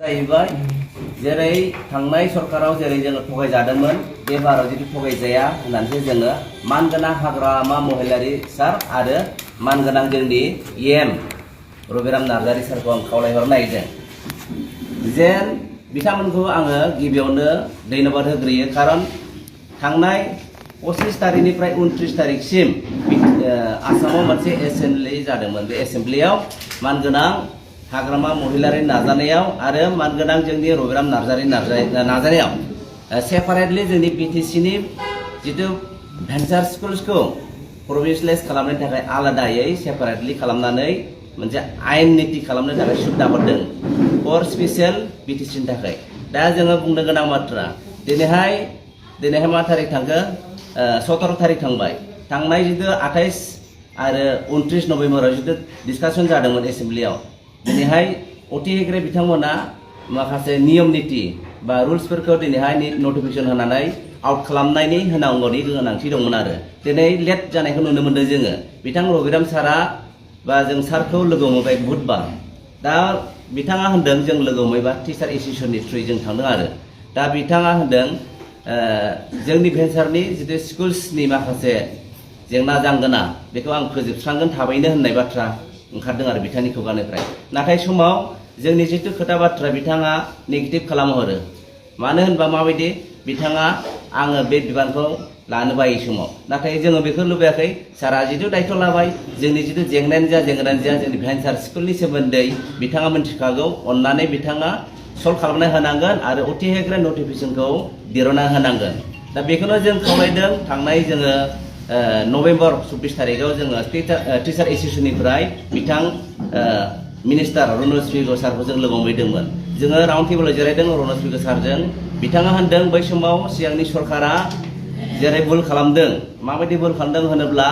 जाहैबाय जेरै थांनाय सरकाराव जेरै जोङो थगायजादोंमोन बे बाराव जुदि थगायजाया होननानैसो जोङो मानगोनां हाग्रामा महिलारि सार आरो मानगोनां जोंनि एम रबिराम नार्जारि सारखौ आं खावलायहरनो नागिरदों जेन बिथांमोनखौ आङो गिबियावनो धन्यबाद होग्रोयो खारन थांनाय 25 तारिखनिफ्राय 29 तारिखसिम आसामाव मोनसे एसेम्बलि जादोंमोन बे एसेम्बलियाव मानगोनां हाग्रामा महिलारि नाजानायाव आरो मानगोनां जोंनि रबिराम नार्जारि नाजानायाव सेपारेटलि जोंनि बिटिसिनि जितु भेन्सार स्कुल्सखौ प्रभिन्सियेलाइज खालामनो थाखाय आलादायै सेपारेटलि खालामनानै मोनसे आयेन नीति खालामनो थाखाय सुबिदा हरदों फर स्पेशल बिटिसिनि थाखाय दा जोङो बुंनो गोनां बाथ्रा दिनैहाय मा थारिख थांखो 17 तारिख थांबाय थांनाय जितु 28 आरो 29 नभेम्बराव जितु डिसकासन जादोंमोन एसेम्बलियाव दिनैहाय अति हेग्रे बिथांमोना माखासे नियम नीति बा रुल्सफोरखौ दिनैहाय नटिफिकेशन होनानै आउट खालामनायनि होनांगौनि गोनांथि दंमोन आरो दिनै लेट जानायखौ नुनो मोनदों जोङो बिथां रबिराम सारा बा जों सारखौ लोगो हमबाय बुधबार दा बिथाङा होनदों जों लोगो हमैबा टिचार एसोसिएशननि थ्रुयै जों थांदों आरो दा बिथाङा होनदों जोंनि भेन्सारनि जितु स्कुल्सनि माखासे जेंना जांगोना बेखौ आं फोजोबस्रांगोन थाबैनो होननाय बाथ्रा ओंखारदों आरो बिथांनि खुगानिफ्राय नाथाय समाव जोंनि जितु खोथा बाथ्रा बिथाङा नेगेटिभ खालामहरो मानो होनबा माबायदि बिथाङा आङो बे बिबानखौ लानो बायै समाव नाथाय जोङो बेखौ लुबैयाखै सारा जितु दायथ' लाबाय जोंनि जितु जेंनायानो जा जोंनि भेन्सार स्कुलनि सोमोन्दै बिथाङा मिन्थिखागौ अननानै बिथाङा सल्भ खालामना होनांगोन आरो अति हेग्रे नटिफिकेशनखौ दिरुनना होनांगोन दा बेखौनो जों खावलायदों थांनाय जोङो नभेम्बर 24 तारिखआव जोङो टिचार एसोसिएशननिफ्राय बिथां मिनिस्टार रनज पेगु सारखौ जों लोगो हमहैदोंमोन जोङो राउन्ड टेबोलाव जिरायदों रनज पेगु सारजों बिथाङा होनदों बै समाव सिगांनि सरकारा जेरै भुल खालामदों माबायदि भुल खालामदों होनोब्ला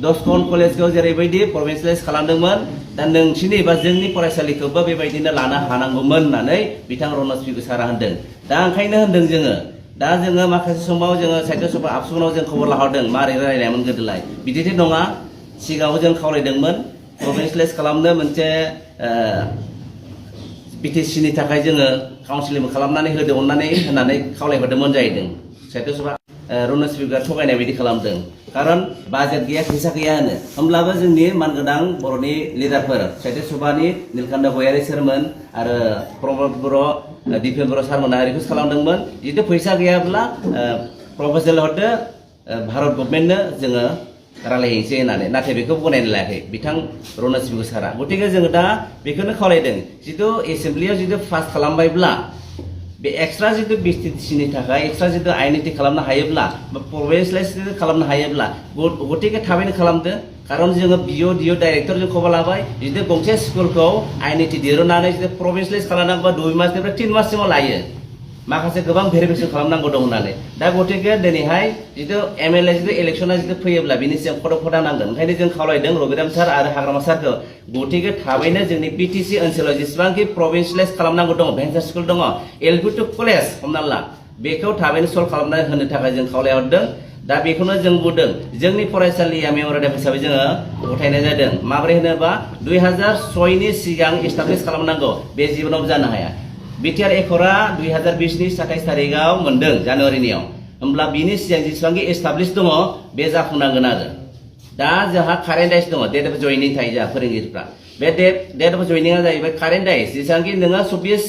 दसकन कलेजखौ जेरैबायदि प्रभिन्सियेलाइज खालामदोंमोन दा नोंसिनि बा जोंनि फरायसालिखौबो बेबायदिनो लानो हानांगौमोन होननानै बिथां रनज पेगु सारा होनदों दा ओंखायनो होनदों जोङो दा जोङो माखासे समाव जोङो साहित्य सभा आबसुनाव जों खबर लाहरदों मारै रायलायामोन गोदोलाय बिदिथ' नङा सिगाङाव जों खावलायदोंमोन प्रभिन्सियेलाइज खालामनो मोनसे बिटिसिनि थाखाय जोङो काउन्सिलिंबो खालामनानै होदो अननानै होननानै खावलायहरदोंमोन जाहैदों साहित्य सभा रनज पेगुआ थगायनाय बायदि खालामदों खारन बाजेट गैया फैसा गैया होनो होमब्लाबो जोंनि मानगोनां बर'नि लिडारफोर साहित्य सभानि नीलकान्त गयारी सोरमोन आरो प्रमद बर' दिपेन बर' सारमोना रिकुवेस्ट खालामदोंमोन जितु फैसा गैयाब्ला प्रप'जेल हरदो भारत गभर्नमेन्टनो जोङो रायलायहैनोसै होननानै नाथाय बेखौ गनायनो लायाखै बिथां रनज पेगु सारा गतिके जोङो दा बेखौनो खावलायदों जितु एसेम्बलियाव जितु पास खालामबायब्ला बे एक्सट्रा जितु बिटिसिनि थाखाय एक्सट्रा जितु आइडेन्टिटि खालामनो हायोब्ला बा प्रभिन्सियेलाइज खालामनो हायोब्ला गतिके थाबैनो खालामदो खारन जोङो बिअ डिअ डाइरेक्टरजों खबर लाबाय जितु गंसे स्कुलखौ आइडेन्टिटि दिरुननानै जितु प्रभिन्सियेलाइज खालामनांगौबा 2 मासनिफ्राय 3 माससिमाव लायो माखासे गोबां भेरिफिकेसन खालामनांगौ दं होननानै दा गतिके दिनैहाय जितु एमएलए जितु इलेक्सना जितु फैयोब्ला बिनि सिगां फटा नांगोन ओंखायनो जों खावलायदों रबिराम सार आरो हाग्रामा सारखौ गतिके थाबैनो जोंनि बिटिसि ओनसोलाव जेसेबांखि प्रभिन्सियेलाइज खालामनांगौ दङ भेन्सार स्कुल दङ एलपि टु कलेज हमना ला बेखौ थाबैनो सल्भ खालामनानै होनो थाखाय जों खावलायहरदों दा बेखौनो जों बुंदों जोंनि फरायसालिया मेम'रेन्डाम हिसाबै जोङो गथायनाय जादों माबोरै होनोबा 2006 नि सिगां एस्टाब्लिश खालामनांगौ बे जिबनाव जानो हाया बिटिआर एकरा 2020 नि 27 तारिखआव मोनदों जानुवारिनियाव होमब्ला बिनि सिगां जेसेबांखि एस्टाब्लिश दङ बे जाफुंनांगोन आरो दा जोंहा कारेन्ट दाइस दङ डेट अफ जइनिं थायो जोंहा फोरोंगिरिफ्रा बे डेट अफ जइनिंआ जाहैबाय कारेन्ट दाइस जेसेबांखि नोङो 24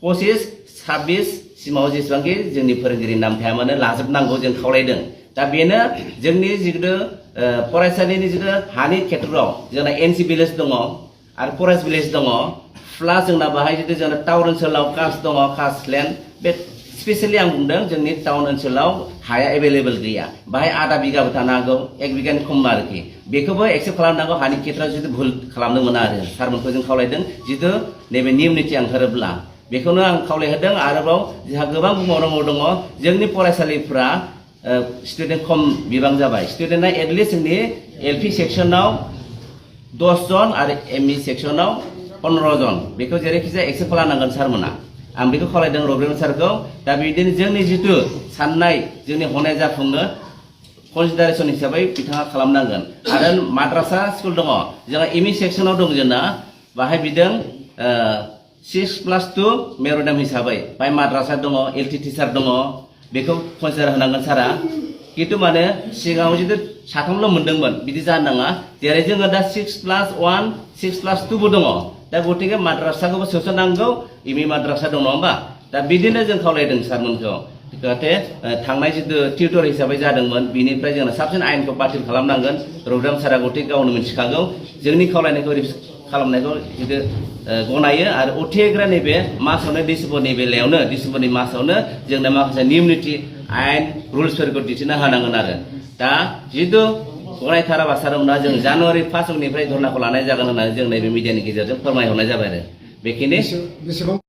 25 26 सिमाव जेसेबांखि जोंनि फोरोंगिरि नाम थाया मानो लाजोबनांगौ जों खावलायदों दा बेनो जोंनि जितु फरायसालिनि जितु हानि खेत्रआव जोंना एनसि भिलेज दङ आरो फरेस्ट भिलेज दङ प्लास जोंना बाहाय जितु जोंना टाउन ओनसोलाव कास्ट दङ कास्ट लेन्ड बे स्पेसियेलि आं बुंदों जोंनि टाउन ओनसोलाव हाया एभेलेबल गैया बाहाय आधा बिगाबो थानो हागौ 1 बिगानि खम आरोखि बेखौबो एक्सेप्ट खालामनांगौ हानि खेत्रआव जितु भुल खालामनो मोना आरो सारमोनखौ जों खावलायदों जितु नैबे नियम निति ओंखारोब्ला बेखौनो आं खावलायहोदों आरोबाव जोंहा गोबां बुंबावनांगौ दङ जोंनि फरायसालिफ्रा स्टुडेन्ट खम बिबां जाबाय स्टुडेन्टआ एटलिस्ट जोंनि एलपि सेक्सनाव 10 जन आरो एमइ सेक्सनाव 15 जन बेखौ जेरैखिजाया एक्सेप्ट खालामनांगोन सारमोना आं बेखौ खावलायदों रबिराम सारखौ दा बिदिनो जोंनि जितु साननाय जोंनि हनाय जाफुङो कनसिडारेसन हिसाबै बिथाङा खालामनांगोन आरो माद्रासा स्कुल दङ जोंहा एमइ सेक्सनाव दं जोंना बाहाय बिदों 6+2 मेरुदाम हिसाबै बाय माद्रासा दङ एलटी टिचार दङ बेखौ कनसिडार होनांगोन सारा किन्तु माने सिगाङाव जुदि साथामल' मोनदोंमोन बिदि जानो नाङा जेरै जोङो दा 6+1 6+2 बो दङ दा गतिके माद्रासाखौबो सोसननांगौ इमि माद्रासा दङ नङा होमबा दा बिदिनो जों खावलायदों सारमोनखौ जाहाथे थांनाय जितु टिउटर हिसाबै जादोंमोन बिनिफ्राय जोङो साबसिन आयेनखौ बातिल खालामनांगोन रौदाम सारा गतिके गावनो मिथिखागौ जोंनि खावलायनायखौ खालामनायखौ जुदि गनायो आरो अथिग्रा नैबे मासावनो डिसेम्बरनि बेलायावनो डिसेम्बरनि मासावनो जोंनो माखासे नियम निति आयेन रुल्सफोरखौ दिन्थिना होनांगोन आरो दा जितु गनायथाराबा सारमोना जों जानुवारि 1 उननिफ्राय धरनाखौ लानाय जागोन होननानै जों नैबे मिडियानि गेजेरजों फोरमायहरनाय जाबाय आरो बेखिनि